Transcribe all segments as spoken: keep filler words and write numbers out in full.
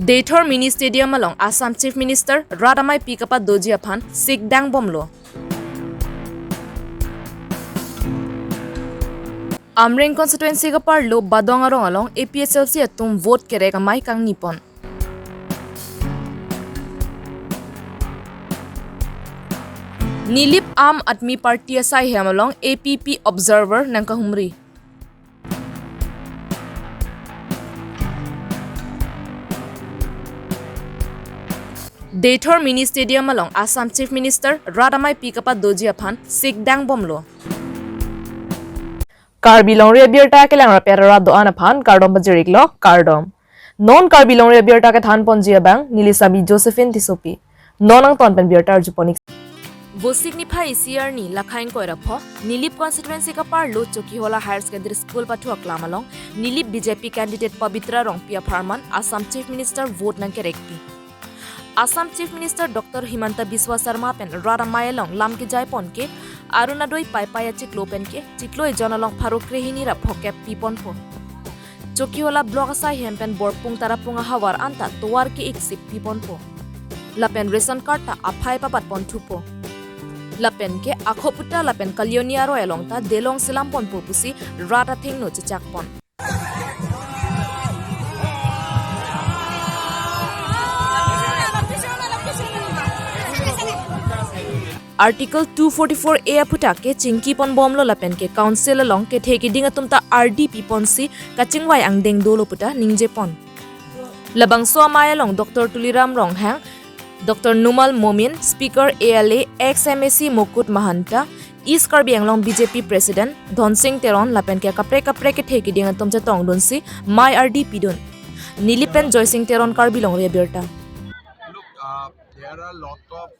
Deithor Mini Stadium along Assam Chief Minister rat amei pi kapadoji aphan sikdang bomlo. Amreng constituency kaparlo Badong arong along A P H L C atum vote kerek amei kangni pon. Nilip Aam Aadmi Party asai hem along A P P observer nangkahumri. Deithor Mini Stadium along Assam Chief Minister rat amei pi kapadoji aphan sikdang bomlo. Karbi Longri Abirta kelang rapet rat do-an aphan kardom pajiriklo, kardom. Non Karbi Longri Abirta kethan ponji abang neli Sami Josephine Tissopi. Non angton pen birta arju pon-ik. Vosik niphai isi arni lakhain koira pho, Nilip constituency kaparlo Chokihola Higher Secondary School pathu aklam along Nilip B J P candidate Pabitra Rongpi apharman Assam Chief Minister vote nangkerekpi. Assam Chief Minister Doctor Himanta Biswa Sarma pen rat amei along lam kejai pon ke Arunodoi paipai achiklo pen ke chiklo ejon along pharo krehini ra phokep pi ponpo. Chokihola block asai hem pen Borpung Tarapung ahavar anta tovar ke-ik sip pi ponpo. Lapen ration card ta aphai pabat pon thupo. Lapen ke Akhoputa lapen Kalioni aroi along ta delong selam ponpo pusi rat athengno chechak pon. Article two forty-four A aphuthak ke chingki pon bomlo lapen ke council along kethe keding atum ta ardi pi ponsi kachingvai angdeng dolo puta ningje pon. Labangso amei along Doctor Tuliram Ronghang, Doctor Numal Momin, Speaker A L A, ex M A C Mukut Mahanta, East Karbi Anglong B J P President Dhonsing Teron lapen ke kaprek kaprek kethe keding atum chetongdunsi mei ardi pidun. Nilip pen Joysing Teron, Karbi Longri Abirta. Look, uh, there are a lot of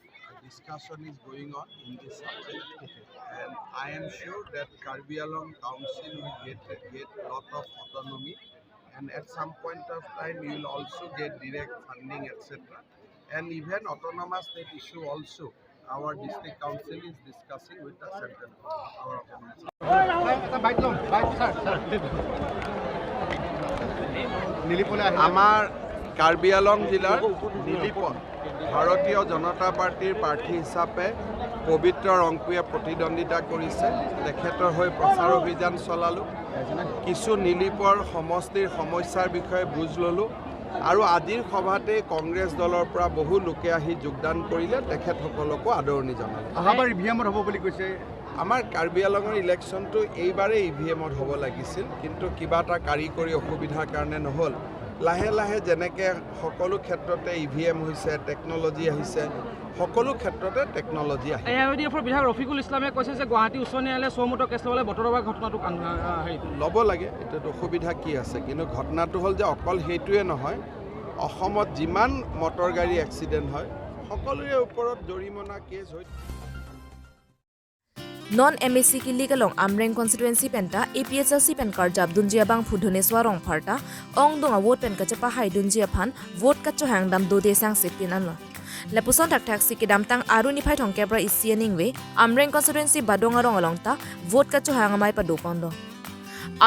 discussion is going on in this subject, and I am sure that Karbi Anglong Council will get, get lot of autonomy, and at some point of time, you will also get direct funding, et cetera. And even autonomous state issue also, our district council is discussing with the central government, our autonomous. এটা বাইট ল'ম, byte, sir, sir. নিলিপলৈ আহিলে। আমাৰ কাৰ্বি আংলং জিলাৰ নিলিপত ভাৰতীয় জনতা পাৰ্টীৰ প্ৰাৰ্থী হিচাপে পবিত্ৰ ৰংপুৱে প্ৰতিদ্বন্দ্বিতা কৰিছে। তেখেতৰ হৈ প্ৰচাৰ অভিযান চলালোঁ। কিছু নিলিপৰ সমষ্টিৰ সমস্যাৰ বিষয়ে বুজ ল'লোঁ। আৰু আজিৰ সভাতে কংগ্ৰেছ দলৰ পৰা বহু লোকে আহি যোগদান কৰিলে, তেখেতসকলকো আদৰণি জনালোঁ। অহাবাৰ ই ভি এমত হ'ব বুলি কৈছে। আমাৰ কাৰ্বি আংলঙৰ ইলেকশ্যনটো এইবাৰেই ই ভি এমত হ'ব লাগিছিল, কিন্তু কিবা এটা কাৰিকৰী অসুবিধাৰ কাৰণে নহ'ল। লাহে লাহে যেনেকে সকলো ক্ষেত্ৰতে ই ভি এম হৈছে, টেকন'লজি আহিছে, সকলো ক্ষেত্ৰতে টেকন'লজি আহিছে। এ আই ইউ ডি এফৰ বিধায়ক ৰফিকুল ইছলামে কৈছে যে গুৱাহাটী উচ্চ ন্যায়ালয়ে চৌ মুহূৰ্ত কেছ ল'বলৈ বটদ্ৰৱা ঘটনাটোক আন-, আ, আ, হেৰি ল'ব লাগে, এইটোত অসুবিধা কি আছে? কিন্তু ঘটনাটো হ'ল যে অকল সেইটোৱে নহয়, অসমত যিমান মটৰ গাড়ী এক্সিডেণ্ট হয়, সকলোৰে ওপৰত জৰিমনা কেছ হৈ Non M A C kilik along Amreng constituency pen ta A P H L C pen karjap dunji abangphu Dhoneswar Rongphar ta ongdung a vote pen kachepahaidunji aphan vote kachohang dam dode sangse pin anlo. Lapuson thakthak si kedamtang Aru niphai thomkep ra isi aningve Amreng constituency Badong arong along ta vote kachohang amei pado ponlo.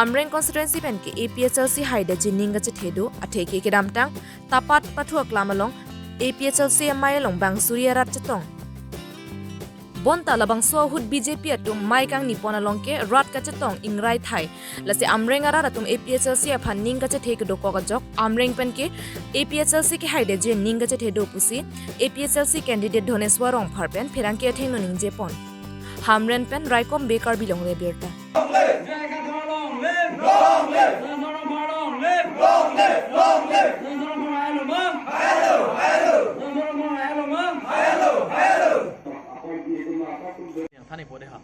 Amreng constituency pen ke A P H L C haideji ning kachethe do, atheke kedamtang Tapat pathu aklam along A P H L C amei along bang suri arat chetong. Bonta labangso ahut B J P atum mei kangni pon along ke rat kachetong ingrai thai. Lasi Amreng arat atum A P H L C aphan ning kachethe kedokok ajok Amreng pen ke A P H L C kehaideji ning kachethe do pusi A P H L C candidate Dhoneswar Rongphar pen pherangke athengno ningje pon. Hamren pen Raikom Bey, Karbi Longri Abirta. Yang thani pode ha.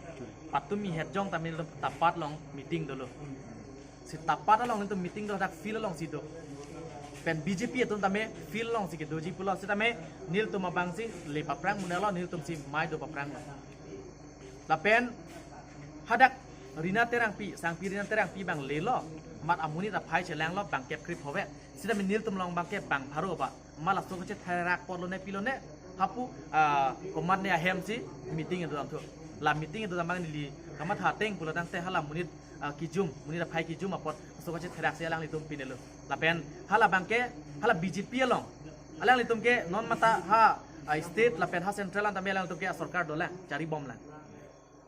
Patumi het jong tame nelitum Tapat along meeting dolo. Si Tapat along nelitum meeting do dak field alongsi do. Pen B J P atum tame field alongsi kedoji pulo sitame nelitum abangsi le paphrang mane lo, nelitum si mei do paphrang lo. Lapen hadak Rina Terangpi, Sangpi Rina Terangpi bang lelo, mat amonit aphai chelanglo bangkep krip hove. Sitame nelitum along bangkep bang pharo ba. Mat laso kachethe rak apotlo ne pilo ne, hapu, ah, komat ne ahemsi meeting do damthu. La meeting do dam abang neli Kamatha ateng pulo tangte hala monit, ah, kijum, monit aphai kijum apot so kachetherak si alanglitum pinelo. Lapen hala abangke, hala B J P along, alanglitum ke non mata ha, ah, state lapen ha central an tame alanglitum ke sorkar dolang, charibomlang.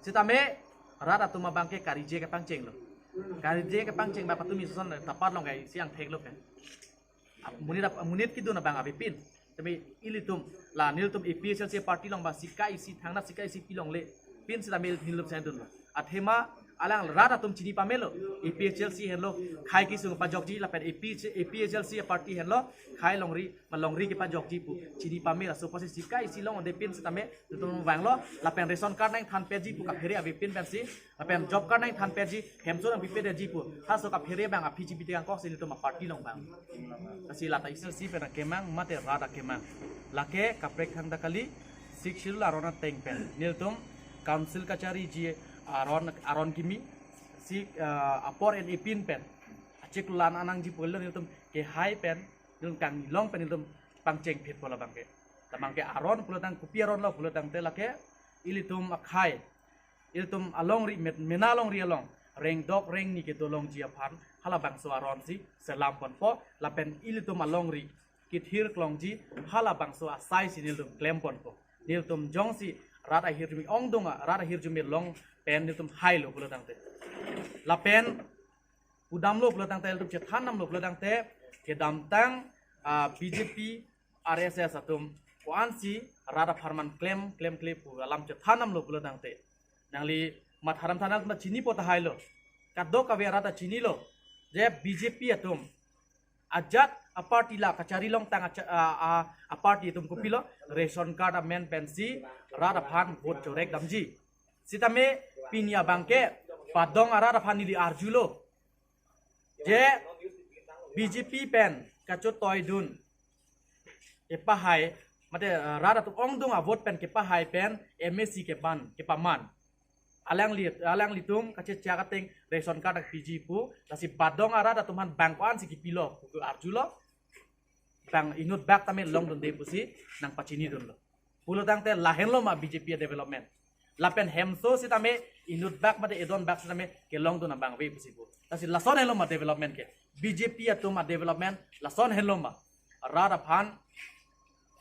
Sitame rat atum abangke karije kepangchenglo. Karije kepangcheng ba patumi suson tapar long kai siang theklo ke. Monit ap-, monit kedun abang avepin. Tapi ilitum, la nelitum A P H L C party along ba sika isi thangnat sika isi pilongle. Pin sitame nelitum sendun. Athema alang rat atum chini pamelo. A P H L C henlo khai kesung pajokji lapen A P H, A P H L C party henlo khai longri, ma longri kepajokji pu chini pamela. So pasi sika isi longde pin sitame nelitum vanglo lapen ration card nangthanpetji pu kaphere avepin pensi, lapen job card nangthanpetji, hemso nangpipedetji pu halaso kaphere abang aphi chibi tekang kok si nelitum aparty along vang. Lasi lata isi si pen akemang mate rat akemang. Lake kaprek thangta kali, Sixth Schedule aron ateng pen nelitum council kachariji aron, aron kimi si, ah, apor en epin pen achiklo an anangji pulo nelitum kehai pen, nelitum kanglong pen nelitum pangchengphitpo labangke. Labangke aron pulo tang kopi aronlo pulo tangte lake ilitum akhai, ilitum alongri met-, mena longri along rengdok rengni kedo longji aphan halabangso aron si selam ponpo lapen ilitum alongri kethir klongji halabangso asai si nelitum klem ponpo. Nelitum jongsi rat ahirjume ongdung a, rat ahirjume long pen nelitum hailo pulo tangte. Lapen pudamlo pulo tangte, ilitum chethan damlo pulo tangte, kedamtang, ah, B J P, R S S atum ko-ansi rat apharman klem, klemkle pu alam chethan damlo pulo tangte, nangli matha dam thanal ma chinipo tahailo. Kadokave rat ta chinilo. Je B J P atum ajat aparty la kachari longtang acha-, a, a, aparty atum kopilo, ration card amen pensi rat aphan vote chorek damji. Sitame pini abangke padong arat aphan neli arjulo. Je B J P pen kachetoidun kepahai, mate, eh, rat atum ongdung avote pen kepahai pen M A C kepan, kepaman. Alangli, alanglitum kachechak ateng ration card nangpiji pu, lasi padong arat atum aphan bang ko-ansi kipilo pu arjulo. Bang inut bak tame longdunde pusi nangpachinidunlo. Pulo tangte lahenlo ma B J P a-development. Lapen hemso sitame inut bak mate edon bak sitame kelongdun abang ave pusi pu. Lasi lason henlo ma development ke. B J P atum a-development lason henlo ma. Rat aphan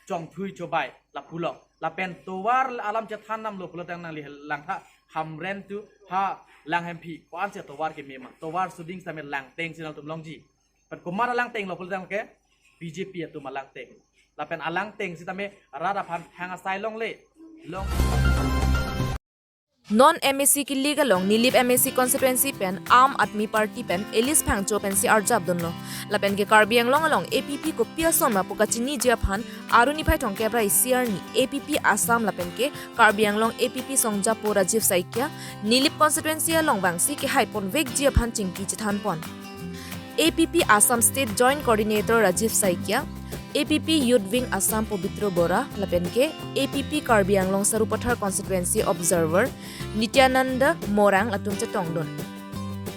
chongthui chobai lapulo. Lapen tovar alam chethan damlo pulo tang nangli langtha Hamren to ha Langhemphi ko-ansi tovar keme ma. Tovar suding sitame Langteng si nangtum longji. Pen komat a-Langteng lo pulo tangke B J P atum a-Langteng. Lapen a-Langteng sitame rat aphan thang asai longle. Long. Non M A C kilik along Nilip M A C constituency pen Aam Aadmi Party pen Alice Phangcho pensi arjapdunlo. Lapen ke Karbi Anglong along A P P kopi ason ma pu kachiniji aphan Aruni Phaithong Kebra isi arni A P P Assam lapen ke Karbi Anglong A P P songjapo Rajiv Saikia Nilip constituency along vangsi kehai ponvekji aphan chingki chethan pon. A P P Assam State Joint Coordinator Rajiv Saikia, A P P Youth Wing Assam Pobitro Bora, lapen ke A P P Karbi Anglong Sarupathar Constituency Observer Nityananda Morang atum chetongdun.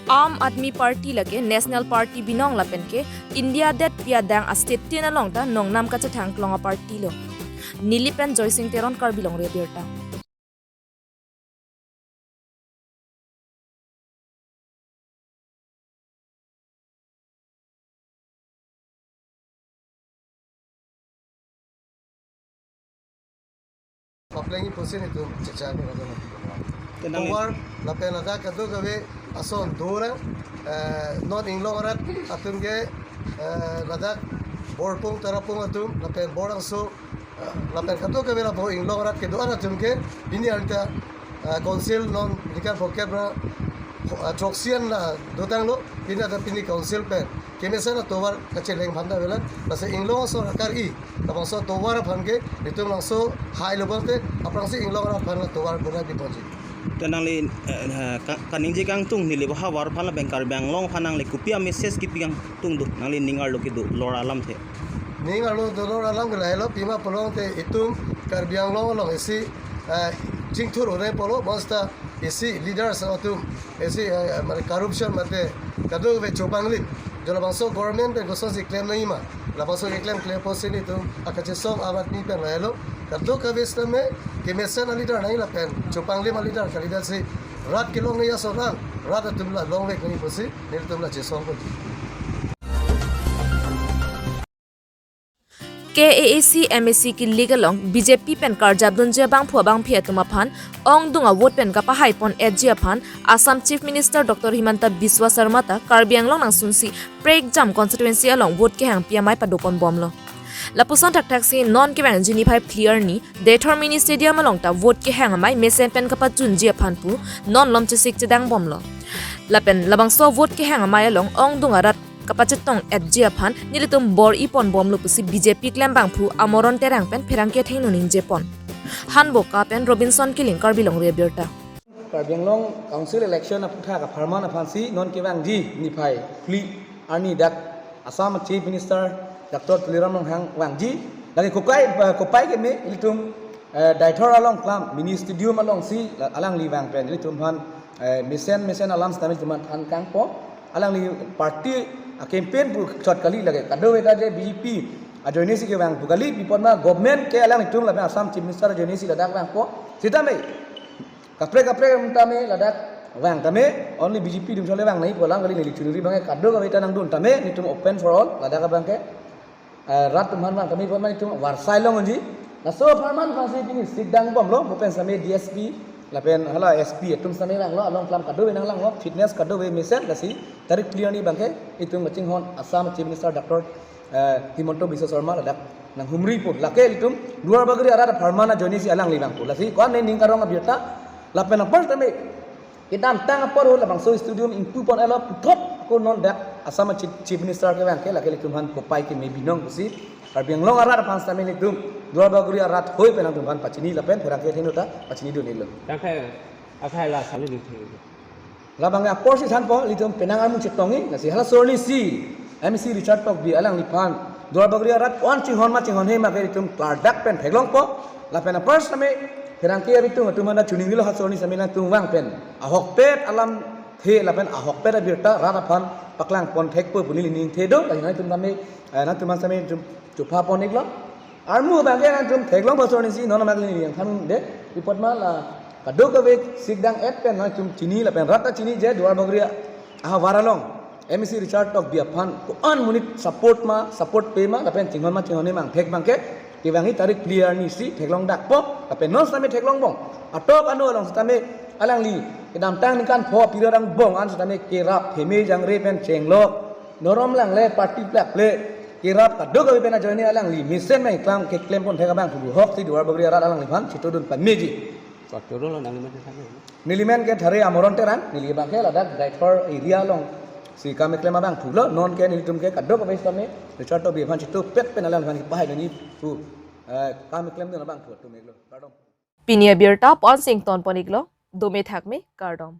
Aam Aadmi Party lake National Party binong lapen ke India detpi adang a-state tin along ta nongnam kachethang klong a-party lo. Nilip pen Joysing Teron, Karbi Longri Abirta. Papleng ipusin itum chechak ni kadang. Tenang. Tovar lapen ladak kadokave ason do ra, eh, non inglong arat atum ke, eh, ladak Borpung Tarapung atum lapen Borangso, eh, lapen kadokave lapu inglong arat kedo-an atum ke pini arni ta, eh, council non nikan pocket ra, eh, throksi an la dotanglo, pini ta pini council pen kemesen atovar kacheleng aphan ta avelang, lasi inglong aso rakar i, labangso atovar aphan ke itum labangso hailo pulote aphrangsi inglong arat aphan la tovar bonai piponji. Tenang li, eh, eh, ka-, kaningje kangtung neli baha war aphan lapen Karbi Anglong aphan nangli kopi a-message kipi kangtung do, nangli ning arlo kedo lor alamthe. Ning arlo dolor alam ke lahelo, pima pulote itum Karbi Anglong along isi, eh, chingthur ore pulo, bonta isi leaders atum isi, eh, mane corruption mate kadokave chopanglim. Jo labangso government pen kosonsi klem nangji ma, labangso keklem klempo si nelitum akachesong amat ni pen lahelo. Kadokave sitame kemesen a-leader nangji lapen chopanglim a-leader kalidet si, Rat kelongle ason nang, rat atum la longvek nangji pusi nelitum la chesong ponji. K A A C M A C kilik along B J P pen karjap dunji abangphu abangphi atum aphan ongdung avote pen kapahai pon-etji aphan Assam Chief Minister Doctor Himanta Biswa Sarma ta Karbi Anglong nangsunsi Prekjam constituency along vote kehangpi amei pado ponbomlo. Lapuson thakthaksi non kevangji niphai phli arni Deithor Mini Stadium along ta vote kehang amei mesen pen kapachunji aphan pu non lom chesik chedangbomlo. Lapen labangso vote kehang amei along ongdung arat kapachetong-etji aphan nelitum bor-i ponbomlo pusi B J P klembangphu Amoron Terang pen pherangke athengno ningje pon. Hanboka pen Robinson Killing, Karbi Longri Abirta. Karbi Anglong Council election aphuthak apharman aphansi non kevangji niphai phli arni dak Assam Chief Minister Doctor Tuliram Ronghang vangji. Lake kokai, eh, kopai keme ilitum, eh, Deithor along klam mini stadium alongsi la-, alangli vang pen ilitum aphan, eh, mesen mesen alam sitame ilitum aphan than kangpo. Alangli party a-campaign pu chot kali, lake kadokave ta je B J P ajoinesi kevang pu kali, pi apot ma government ke alanglitum lapen Assam Chief Minister ajoinesi ladak vangpo. Sitame kaprek kaprek tame ladak vang tame, only B J P atum sole vang nangji pu alam kali, neli chunri abangke kadokave ta nangdun tame, nelitum open for all, ladak abangke, eh, rat atum aphan vang tame pu alam nelitum varsai longji. Laso apharman aphansi pini sikdangbomlo, bhupen sitame D S P lapen hala S P atum sitame vanglo, along klam kadokave nanglanglo, fitness kadokave mesen, lasi tarik phli arni abangke itum kachinghon Assam Chief Minister Doctor, eh, Himanta Biswa Sarma ladak nanghumri pon. Lake ilitum Duarbagori arat apharman ajoinesi alangli vangpo. Lasi ko-an ne ning karong abirta, lapen apar tame kedamtang apor ho labangso stadium ingpu pon-etlo puthot ako non dak Assam Chief, Chief Minister kevang ke, lake ilitum aphan kopai keme binong pusi Karbi Anglong arat aphan sitame ilitum Duarbagori arat hoi pen nangtum aphan pachini lapen pherangke athengno ta pachinidun-iklo. Tangkai akhai la sali ding thenglo. Labang aporsi thanpo, ilitum penang armu chetongji, lasi halaso arnisi M A C Richard Tokbi alangliphan Duarbagori arat ko-an chinghon ma chinghonhe ma ke ilitum klardak pen theklongpo. Lapen apar sitame pherangke abitung atum aphan ta choningri lo, halaso arni sitame nangtum vang pen ahokpet alamthe lapen ahokpet abirta rat aphan paklang pon thekpo pu neli ningthe do, lasi nangtum tame, eh, nangtum aphan sitame itum chopha pon-iklo. Armu abangke nangtum theklong, halaso arnisi non amat neli nangthanji, pi apot ma la kadokave sikdang-et pen nangtum chini lapen rat ta chini je Duarbagori ahavar along M A C Richard Tokbi aphan ko-an monit support ma, support pe ma, lapen chinghon ma chinghonhe ma angthek abangke kevangji tarik phli arnisi theklongdakpo, lapen non sitame theklongbom. Atok anu along sitame alangli kedamtang ningkan pho apirot angbong an sitame kerap theme jangre pen chenglok, norom langle, party plakple, kerap kadokave pen ajoine alangli mesen ma iklang keklem pon thek abangphu hoksi Duarbagori arat alangliphan chetongdun pameji. Kotoro lo nangli mate thame. Neli men ke Thare Amoron Terang, neli abangke ladak Deithor area alongsi kam keklem abangphulo, non ke nelitum ke kadokave sitame Richard Tokbi aphan chetongpet pen alangliphan kepahai nangji pu, eh, kam keklemdun abangphu atum-iklo. Kardom. Pini abirta pon sing ton pon-iklo, dome thakme, kardom.